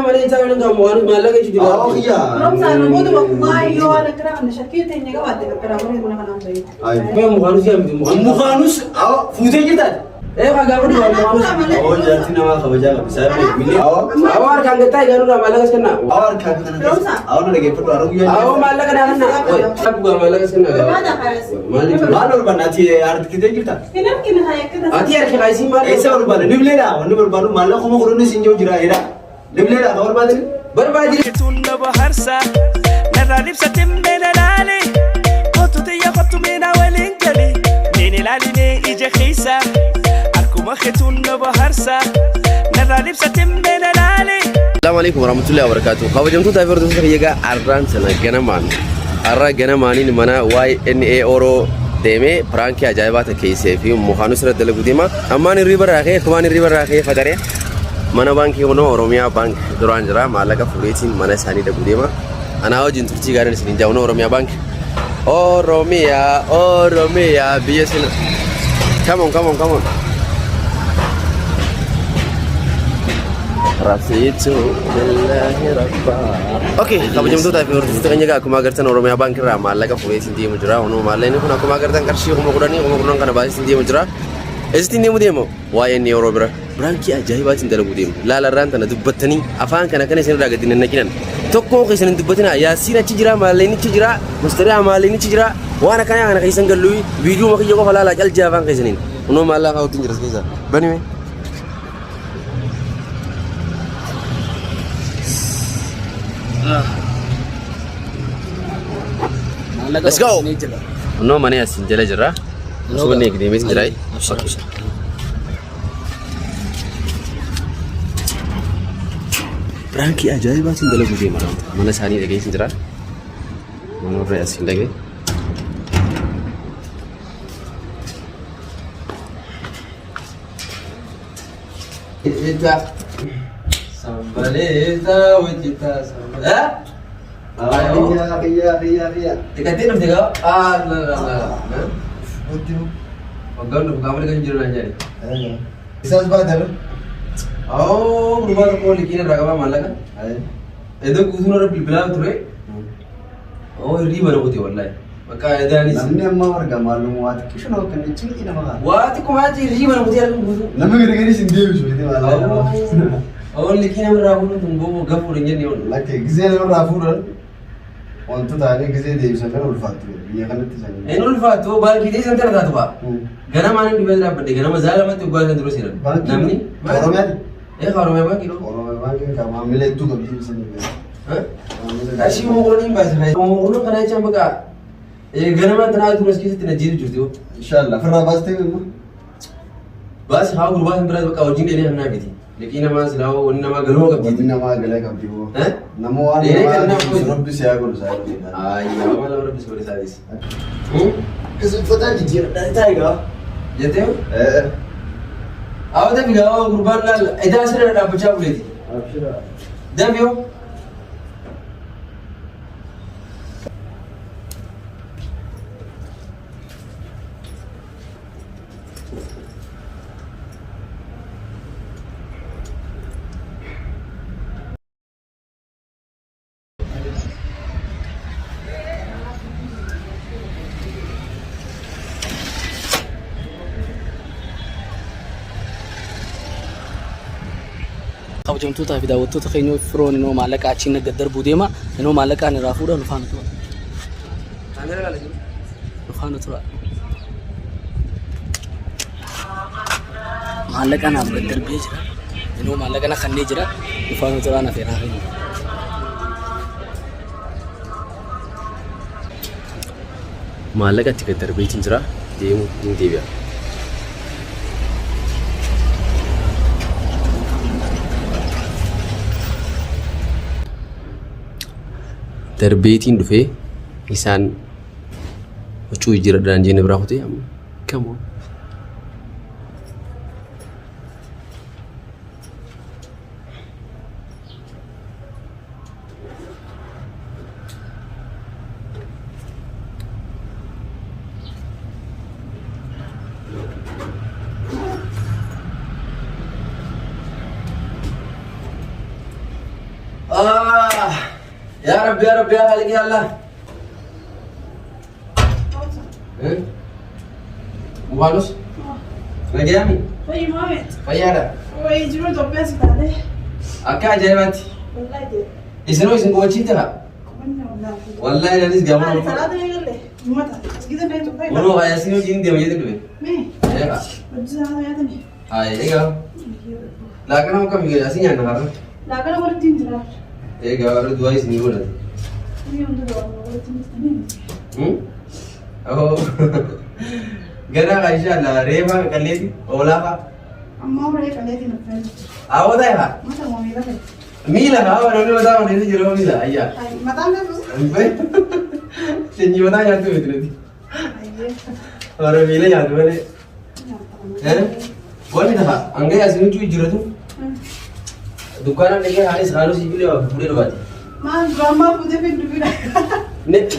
malee isaa waliin qabu waan maallaqa jechuudha. Awwa kiyya. Firoomsaa nu booda wallahi yoo waan akkanaa kana shakkii teenya qabaatte qarqaraa malee mana kanaan bahe. Ay. Mee mukaanus yaa miti mukaanus. Mukaanus awwa fuutee jirtaati. Ee kaa gaafa du'a mukaanus. Awwa jaartii namaa kabajaa qabu. Isaa beeku. Awwa. Awwa harkaan gattaa egaa nurraa maallaqa kennaa. Awwa harkaan kana keessa. Awwa na dhaggeeffadhu har'a guyyaa. Awwa maallaqa naa kennaa. Dhugaa maallaqa kennaa. Barbaada kaayas. Maaliif? Maal barbaadna ati harkitee jirta? Hin argine haa akkata. Ati harka kaayisii maal? Eessa barbaadna? Nibleedha. Wanni barbaadu maallaqa kuma kudhanis hin jiru jira. Eedha. Nibleedha kan barbaadani? Barbaadi. Tunna bohaarsa narraa libsatti meena laali kootu xiyya kootu meena waliin gali meen ilaaline ija keessa akkuma keetunna bohaarsa narraa libsatti meena laali. Assalamu alaikum warahmatullahi wabarakatuh. Kabajamtoota fi hordoftoota kiyya egaa arraan sana ganamaan arra ganamaaniin mana YNA Oro deemee piraankii ajaa'ibaa ta'e keessee fi mukaanus irra dalaguu deema. Ammaan hirriba irraa ka'ee akkumaan hirriba irraa ka'ee fadaree mana baankii kunoo Oromiyaa baank duraan jira maallaqa fuudheetiin mana isaanii dhaquu deema. Anaa wajjin turtii gaariin isiniin jaa kunoo Oromiyaa baank. Oromiyaa Oromiyaa biyya sina. Come on come on come on. Rasiitu billahi rabbaa. Okay, kabajamtootaa fi hordoftoota keenya egaa akkuma agartan Oromiyaa Baankii irraa maallaqa fuudhee isin deemu jira. Kunoo maallaqni kun akkuma agartan qarshii 10,000 10,000 kana baasee isin deemu jira. Eessatti deemu deemu? Waa'ee inni yeroo bira. Biraankii ajaa'ibaatiin dalaguu deemu. Laala irraan tana dubbattanii afaan kana kana isin irraa gadi nannaqinan. Tokkoo keessan hin dubbatinaa. Yaasiin achi jira, maallaqni achi jira, mustariyaa maallaqni achi jira. Waan akkanaa kana keessan galluu viidiyoo kiyya qofa laalaa calji'a afaan keessaniin. Kunoo maallaqa kaa'uutiin jira as keessa. Banime. Let's go. Kunoo mana asiin jala jira. Osoo inni eegdeemis jira. Piraankii ajaa'ibaatiin dalaguu deema. Mana isaanii dhageessin jira. Mana warra asiin dhagee. Ita. Sambaleta wajita sambaleta. Kiyya kiyya kiyya kiyya. Dekatin dhufte gaa? Ah, la la la. Waggaan dhufu gaafa dhiqan jiru naan jedhe. Isaas baatan. Awoo gurbaa tokko liqiin irraa qabaa maallaqa. Iddoo guutuun irra bilbilaa ture. Oo hirriiba na kute wallaahi. Bakka edaanis. Namni amma arga maaluma waa xiqqishu nama kenna cinqii nama ka'a. Waa xiqqoo haati hirriiba na kutee halkan guutuu. Namni gargaaris hin deebisu jedhee maallaqaa. Awoo liqii namarraa fuudhuun tun gowwa gafuudha hin jenne oolu. Lakkee gizee namarraa fuudhan wantoota ta'anii gizee deebisan kana ulfaattu biyya kanatti sanii. Hin ulfaattu baankii ta'e san tana taatu fa'a. Ganamaan hin dhufee dhaabbadde ganama zaa lamatti waggaa san dura seenan. Baankii Namni Oromiyaati. Ee Oromiyaa baankii dhoo. Oromiyaa baankiin kan maamila hedduu qabdi ibsanii. Qarshii kuma kudhan hin baase. Kuma kudhan kana jechaan bakka ganamaan tanaa dura as keessatti na jiru jirti. Inshallah firraa baastee immoo. Baasi haa gurbaa hin biraas bakka hojiin dheeree hannaa miti. Liqii namaa silaa wanni namaa galuma qabdi. Wanni namaa galee qabdi hoo. Eh? Nama waan Dheeree kan namaa nama deebisu rabbi si haa godhu saa godhu. Ayyaa waan nama rabbi si godhe isaatis. Uffata jijjiiradhaa taa'e gaa. Jettee Eh. Awwa dafi gaa gurbaan laal edaa sirra dhaabbachaa buleeti. Abshira. Dafi hoo. Kabajamtootaa fi daawwattoota keenya firoon inoo maallaqa achiin gad darbuu deema. Inoo maallaqaan irraa fuudha nu faana tura. Nu faana tura. Maallaqa naaf gad darbee jira. Inoo maallaqa na kannee jira. Nu faana turaa na feeraa keenya. Maallaqa itti gad darbeetiin jira deemu hin deebi'a. Darbeetiin dhufee isaan huccuu jijjiiradhaan jenne biraa kutee amma come on. Ah, yaa Rabbi, yaa Rabbi, yaa Khaliq, yaa Allah. Eh? Mubaanus? Nagayaami? Wayii Mohamed. Fayyaadha. Wayii jiruu Itoophiyaa si taate. Akka ajaa'ibaatti. Wallaahi jedhe. Isinoo isin qubachiifte haa? Qubanna wallaahi. Wallaahi anis gamoo. Maali salaata eegalle? Uummata. Masgiida na Itoophiyaa. Kunoo hayaasiin hojiin deema jedhe dhufe. Mee. Eegaa. Hojii salaata nyaatani. Hayi eegaa. Laaqana kam asii nyaanna har'a. Laaqana walitti hin jiraa. Eegaa warra du'aa isinii godhate. Inni hunda du'aa walitti hin jirtanii. Oh. Ganaa kan inshallah reefaa qalleeti oolaa faa. Ammaa horee qalleetiin affeeru. Awwa ta'e faa. Mata moo miila ta'e? Miila faa namni mataa malee jiru miila ayyaa. Mataan beeku? Sanyii mataa nyaattu miti nuti. Warra miila nyaatu malee. Wanni tafa hanga yaasiin huccuu jijjiirratu dukkaana dhaqee haalis haaluu sibiila waa fuudhee dhufaati. Maal duraan maa fuutee fiddu bira?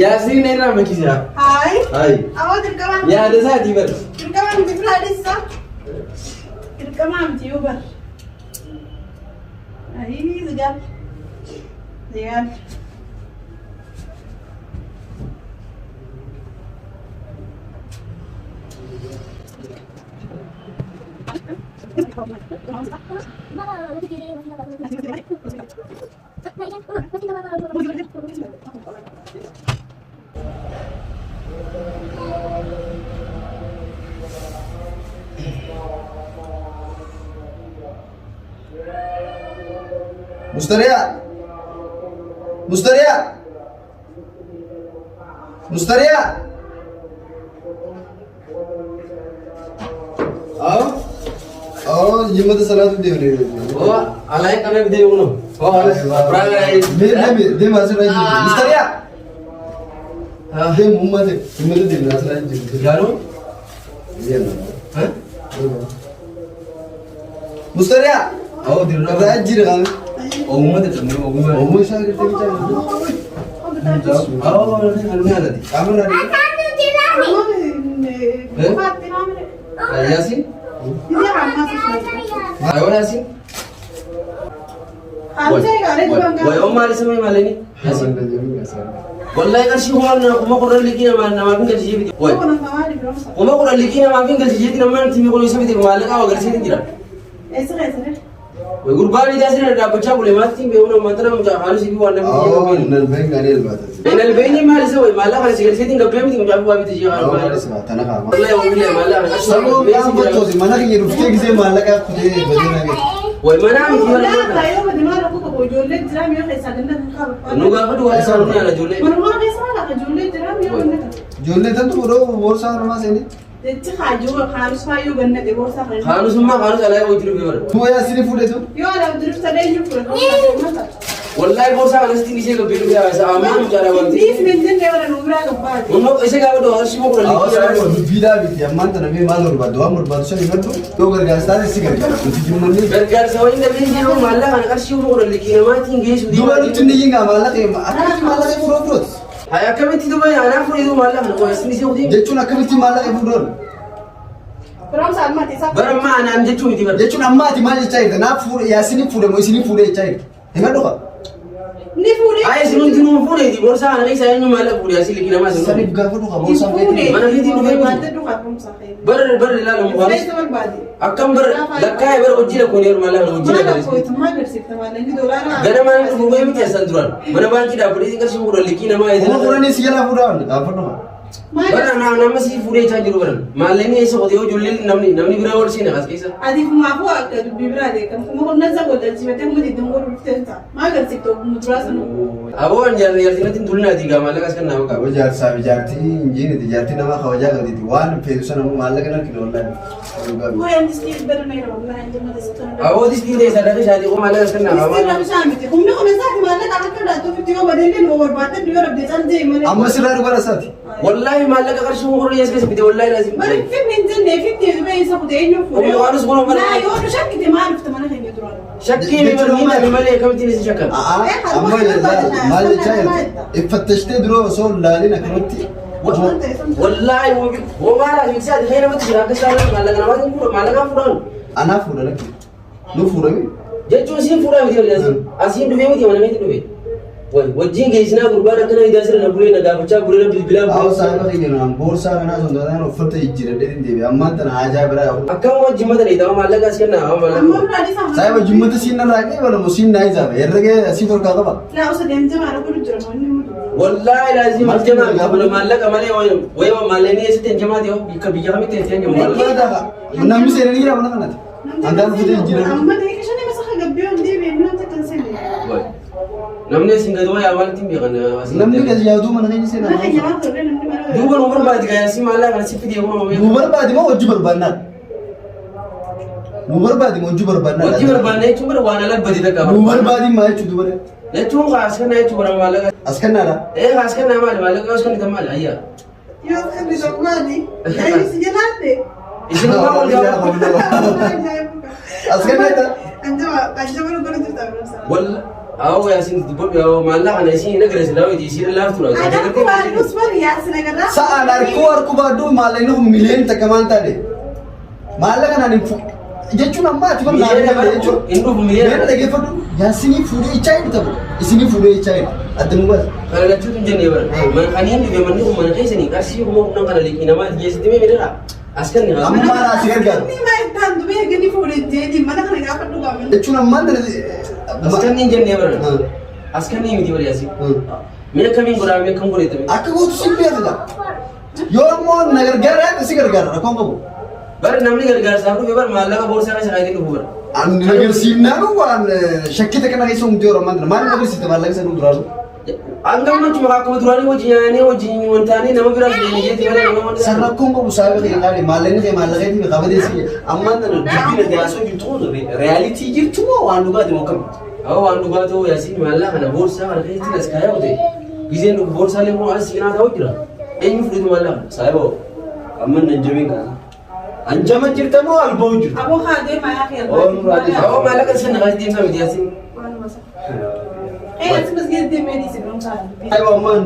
Yaasiin na irraa machiisa. Hayi. Hayi. Awwa dirqamaan. Yaada isaatii bara. Dirqamaan miti biraa dhiisa. Dirqamaa miti yoo bar. Ayii zigaal. Zigaal. Mustariyaa! Mustariyaa! Mustariyaa! Awo? Awo, jimmata salaatu deemne. Oo alaayee qabee bitee kunoo. Oo surprise. Deemi, deemi asirra hin jiru. Mustariyaa! Deemi uummata, jimmata deemne asirra hin jiru. Garuu. Deemi. Mustariyaa! Oo dirree. Irraa jira qaame. Ogummaa ta'e ogummaa. Ogummaa isaa gartee bichaa. Oo halumee alati. Qaama irraa dhiqe. Yaasiin. Ayoon Yaasiin. Wayoon maal isa malee malee Yaasiin. Wallahi qarshii kuma kudhan liqii namaaf hin galchisiifti. Way. 10,000 liqii namaaf hin galchisiifti namni itti kun isa miti maallaqa waa galchisiifti jira. Way gurbaan idaa sirna dhaabbachaa bule maatti hin beeku nama tana mucaa haaluu siif waan namni Awo, jedhu beeku. nan beekna ni elbaata. Hin albeenyi maal isa way maallaqa kana si galchisiifti hin gabbee miti mucaa fi waa miti ishee Awo, maal. isa tana kaama. Wallahi wallahi maallaqa kana Saboo mi'aan fattoosi mana kiyya dhuftee gisee maallaqa kutee badee naa gadi. Way manaa miti mana. Nu gaafa duwwaa isaa nu yaala ijoollee. Ijoollee tantu godhoo boorsaa namaa seenee. Kaanusummaa kaanus alaa hojii dhufee bara. Tuu yaa sini fuudhe tu. Wallahi boorsaa kana sitti ishee gabbee dhufee haasa ammaa mucaa wanti. Unnoo isa gaafa duwwaa qarshii kuma kudhan Awo liqii saboo namaa. dubbiidhaa miti ammaan tana mee maal barbaaddu waan barbaaddu san himadhu yoo gargaarsa taate si gargaara nuti jimmannee. Gargaarsa waliin dhabee jiru maallaqa kana qarshii 10,000 liqii namaatiin geessu Duuba nutti inni yin maallaqa akkamitti maallaqa fuudhoo fuudhoti. Hay akkamitti duuba anaa fuudhee maallaqa kana qofa isin isii kutii. Jechuun akkamitti maallaqa fuudhoon. Bara ammaa anaan jechuu miti bara. Jechuun amma ati maal jechaa jirta naaf fuudhe yaasini fuudhe moo isinii fuudhe jechaa jirta. Himadhu kaa. Ni fuudhee. Ay isin hundi nuu fuudheeti boorsaa kana keessa eenyu maallaqa fuudhee asii liqii namaa isin. Saniif gaafa dhuka boorsaan Fuudhee. Mana keetiin dhufee miti. Bara bara ilaalu mukaas. Akkam bara lakkaa'ee bara hojii lakkoon yeroo maallaqa kana hojii lakkoon. Gara mana dhufuu bahee miti asan duraan. Mana baankii dhaabbatee qarshii 10,000 liqii namaa Kuma eegan. kudhanii si jalaa fuudhaa gaafa dhuka. Bara nama sii fuudhee jechaa jiru baran. Maallaqni eessa qotee yoo ijoolleen namni namni biraa ol seene as keessa. Ati fumaafuu akka dubbii biraa deekan kuma qonna isa godhalchifatee kuma digdam godhu dhuftee ta'a. Maa agarsiifta muduraa sana? Aboo an jaartii jaartii natti hin tulinaati gaa maallaqa as kan naa baqa. Aboo jaarsaa fi jaartii hin jiiniti jaartii namaa kabajaa qabdiiti waan feetu sana immoo maallaqa hin argine wallaahi. Way anti istii bira na yeroo wallahi anti mata sitti na. Aboo distiin ta'e sadaqaa isaatii koo maallaqa as kan naa Istii baqa. rabishaa miti. Humni kun isaati maallaqa akka daatuufitti yoo badeellee nu barbaadde yoo rabde callee malee. Amma sirraa dhugaa isaati. Wallaahi maallaqa qarshii 10,000 as keessa bite wallaahi laazim. Bari finni hin jenne fitti dhufee isa kute eenyu fuudhee. Humni waanis kun mana- Naa yoo nu shakkite maal dhufte mana keenya duraan? Shakkii ni malee malee akkamittiin isin shakkan. Amma maal jechaa jirti? Iffattashitee duroo osoo hin laalin akkanatti. Wallaahi homaa laazim isaati kee namatti jira akka isaan maallaqa namaatiin fuudhan maallaqaan fuudhan. Anaa fuudha lakki. Nu fuudhami. Jechuun siin fuudhaa miti waliin asiin. Asiin dhufee miti mana meeti dhufe. Wajjin geessinaa gurbaan akkana idaa sirna na bulee na gaafachaa bulee na bilbilaa Awwa bulee. saahiba keenya naan boorsaa kanaa osoo hin taane uffata jijjiiradhee hin deebi'e. Ammaan tana haajaa biraa yoo. Akkam wajjin mata dheetama maallaqa as kennaa amma Amma maallaqa. biraa dhiisaa mana. Saahiba jimmata siin narraa qeebalamu siin naa isaaf herrega asii torkaa qaba. Laa osoo deemtee maal godhu jira moo inni mudu. Wallaahi laazim aljamaa miti kun maallaqa malee wayii maallaqni eessatti hin jamaati yoo bikka biyya kamitti eessatti hin jamaati. Walaa ta'a. Namni seenanii jira mana kanatti. Andaan uffata jijjiiradhu. Amma daqiiqa shanii masa gabbee ol deebi'e inni wanta kan seenne. Namni isin gadi wayii amaalitti hin beekan. Namni gadi yaaduu mana keenya seenaa. Mana keenya maal turre namni mana. Duuba nu barbaadi gaayyaasii maallaqa kana si fidee kuma Nu barbaadi moo hojii barbaannaa? Nu barbaadi moo hojii barbaannaa? Hojii barbaanna jechuun bara waan ala badi takka. Nu barbaadi maa jechuun dubara? Jechuun kaas kennaa jechuun bara maallaqa. As kennaadha. Ee kaas kennaa maali maallaqa as kennitan maali ayyaa. Yoo kan isa maali? Yaa si jalaatte. Isin maal wal gaafatu? As kennaadha. Anjama anjama nu godhu jirta barumsa. Wal awwa yaasin dubbadhu yaa maallaqa kana isin hin agarre silaa hojii isin laaftu dha. Ani akkuma argus bari yaasin agarraa. Sa'aan harkuu harkuu baaduu maallaqni kun miliyoona takka maal taate? Maallaqa kanaan hin fu jechuun amma ati bara Miliyoona naannoo jechuun hin dhufu miliyoona. Miliyoona dhaggeeffadhu yaasinii fuudhee ichaa hin ta'u isinii fuudhee ichaa hin adda nu baasa. Kana lachuutu hin jennee bara. Man kan hin dhufe manni kun mana keessanii qarshii 10,000 kana liqii namaa geessitti mee midhaa as kenni haa. Amma maal asii gargaaru? Inni maal ta'an dubee erga fuudhee jeetiin mana kana gaafa dhugaa mana. Jechuun ammaan tana As kenni hin jennee bara. As kenni miti bara yaasii. Mee akkamiin godhaa mee akkam godhettame. Akka gootu si beekta. Yoo ammoo na gargaara si gargaara rakkoon qabu. Bara namni gargaarsaaf dhufe bara maallaqa boorsaa keessa kaayatee dhufu bara. Ani na agarsiifnaan waan shakkii takka na keessa uumtee yeroo ammaan tana maal na agarsiifte maallaqa isa duraanu. Hanga ammachuma akkuma duraanii wajjin nyaanee wajjin wantaanii nama biraas deemee jeetti malee nama wanta. San rakkoon qabu saayiba kee ilaali maallaqni kee maallaqa keetii qabadee si ammaan tana dubbiin ati haasoo jirtu kun reyaalitii jirtu moo waan dhugaati moo akkami? Awwa waan dhugaa ta'uu yaasiin maallaqa kana boorsaa kana keessatti as kaayee kute. Gizeen dhufu boorsaalee kun as cinaa ta'u jira. Eenyu fudhatu maallaqa? Saayiba amma nan jabeen kana. Anjama jirta moo alboo jirta? Aboo haa deemaa yaa kee. Oo, nurraa deema. Awwa maallaqa sana kaasee deemsaa miti yaasiin. Ee ati masgiida deemee dhiisi barumsaa. Saayiba ammaan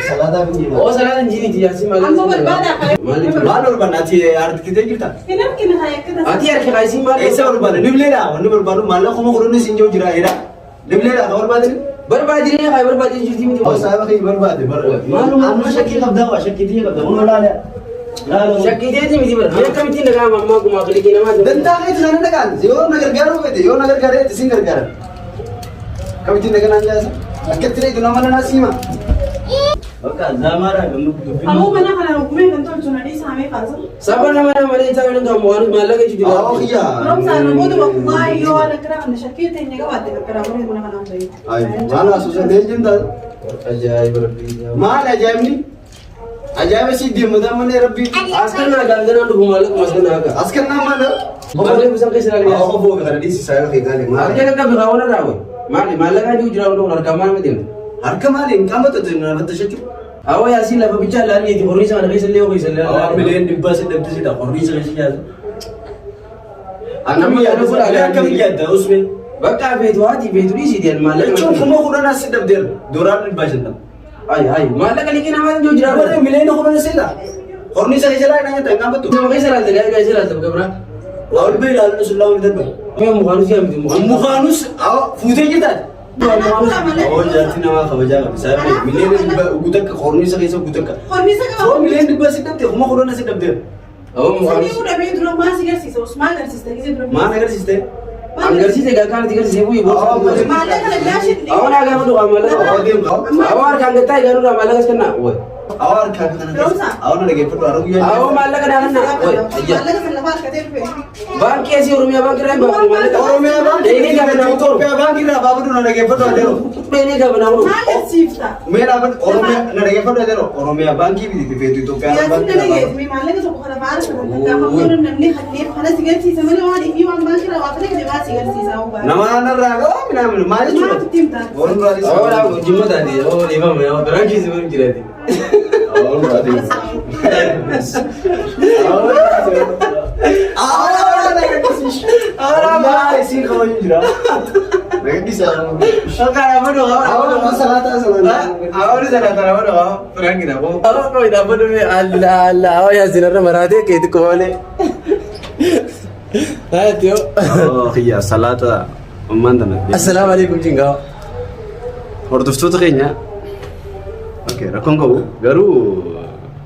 salaataa fi Oo salaan hin jiiniiti yaasiin maallaqa. Ammoo barbaada Maaliif? Maal barbaanna ati argitee jirta? Hin argina haa akkata. Ati harka kaasiin maal? Eessa barbaanna? Nibleedha wanni barbaadu maallaqa 10,000 siin jiru jira eedha. Nibleedha kan barbaadani? Barbaadinee haa barbaadin jirti miti. Oo saayiba kee barbaade barbaade. Maaluma- Amma shakkii qabdaa waa shakkii tiyya qabda kun olaanaa. Laala. Shakkiteeti miti bara. Mee akkamittiin dhaga'ama ammaa gumaa kilikii namaa Dantaa keetti sana dhagaan yoo na gargaaruu fedhe yoo na gargaaree isin gargaaran. Kamittiin dhaganaan jaasa? Akkatti dheetu nama nanaa siima. Bakka zaamaadhaa gamnu dubbiin. Ammoo mana kana gumee kan tolchu na dhiisaa mee kaasa. Saba nama nama malee isaa waliin qabu waan maallaqa jechuudha. Awwa kiyya. Barumsaan namoota wallahi yoo waan akkanaa kana shakkii ta'e qabaatte qarqaraa malee mana kanaan bahe. Ay maal haasofsan deebiin taata? Ajaa'iba rabbii. Maal ajaa'ibni? Ajaa'iba si deemmataa malee rabbii. As kennaa gaanganaan dhufu maallaquma as kennaa akka. As kennaa maal? Maallaqni isaan keessa ilaalu. Awwa booga kana dhiisi saayiba kee gaale maal? Harka qaqqabe kaawwan irraa wayi. Maali maallaqaa jiru jira hundi kun harkaan maal miti. Harka maali hin qaamatu nafatti shachuu? Awwa yaasiin lafa bichaa ilaalleeti horii sana keessa illee horii sana Awwa miliyoon dhibba si dhabde si dha horii sana si nyaatu. Akkam yaadda Akkam yaadda usme. Bakka feetu haati feetu dhiisii deeman maallaqa. Jechuun 10,000 as dhabdeera. Dooraan 500. Ay ay maallaqa liqii namaa jiru jira. Warri 10,000,000 seeta. Horni isa keessa ilaalaa nyaata hin qaamatu. Nama keessa ilaalte gaa'ee keessa ilaalte bakka biraa. Waa ol bee ilaalu sun lama darba. Mee mukaanus yaa miti mukaanus. Mukaanus fuutee jirtaati. Oo jaartii namaa kabajaa qabdi. Saayiba 100,000,000 guutakka horni isa keessa guutakka. Horniisa qaba. Soo 100,000,000 si dhabde 10,000 si dhabdeera. Awwa Sanii mukaanus. fuudhamee dura maal si garsiisa? Maal garsiista? Gisee dura. Maal agarsiiste? Agarsiise egaa kaan itti garsiisee bu'ee Awwa, booda. Maallaqa kana bilaashin. Awwa naa gaafa dhugaa maallaqa. Awwa deemta. Awwa harkaan gattaa egaa nurraa maallaqa as kennaa. Wayi. Awwa harkaan kana keessa. Awwa na dhaggeeffadhu har'a guyyaa. Awwa maallaqa naa kennaa. Wayi. Ayyaa. Maallaqa sana lafa harkatee dhufe. Baankii asii Oromiyaa baankii irraa hin baafne maallaqa. Oromiyaa baankii Dheenee gaafa naa godhu. Itoophiyaa baankii irraa baafadhu na dhaggeeffadhu adeero. Dheenee gaafa naa godhu. Maal garsiifta? Mee dhaabadhu Oromiyaa na dhaggeeffadhu adeero. Oromiyaa baankii miti feetu Itoophiyaa Yaasin baankii irraa dalageet baafadhu. mee maallaqa tokko kana faana sana gaafa fuudhan namni kanneen kana si garsiisa malee waan ifii waan baankii irraa waa kana gadi waa si garsiisa hoo baay'ee. Nama narraa qaba minaamin maal jechuudha? Maaltu ittiin taate? Warri duraatis. Awwa naa jimma taate. Awwa dhiifama yaa biraanchii si baru jiraate. Warri duraatis. Isiin kabaju jira. Nagaddisa. Awwa salaataa salaataa. Awwa salaataa nama dhugaa biraanchii dha. Awwa qoyi dhaabbatu mee alla alla awwa yaasin irra maraatee keeti qomalee. Haati yoo. Kiyya salaata Ammaan tana. Assalaamu alaikum jingaa. Hordoftoota keenya okay, rakkoon qabu garuu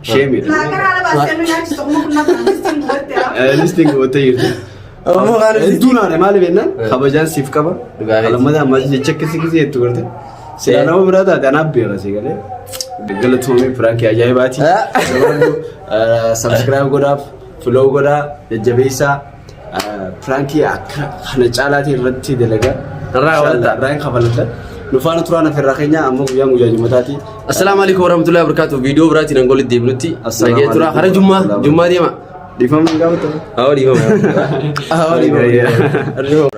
sheemiidha. Laakara haala baasee nu nyaachisu kuma kun nama listiin gubatte haa. Listiin gubattee jirti. Ammoo kaan Hedduu naane maali jennaan kabajaan siif qaba. Dhugaa keeti. Lammataa ammas jecha akkasii gisee jettu garte. Silaa nama biraa taate anaaf beera si galee. Galatoomii piraankii ajaa'ibaati. Subscribe godhaaf, follow godhaa, jajjabeessaa. Piraankii akka kana caalaatii irratti dalagaa. Irraa kafaladha. Irraa hin kafaladha. Nu faana turaan afeerraa keenya amma guyyaan guyyaa jimataati. Assalaamu alaikum warahmatullahi wabarakatuh. Viidiyoo biraatiin hanga walitti deebinutti. Assalaamu Nagee tura. alaikum Hara jummaa warahmatullahi jummaa deema. Dhiifama hin gaafatamu. Haa dhiifama. Haa dhiifama.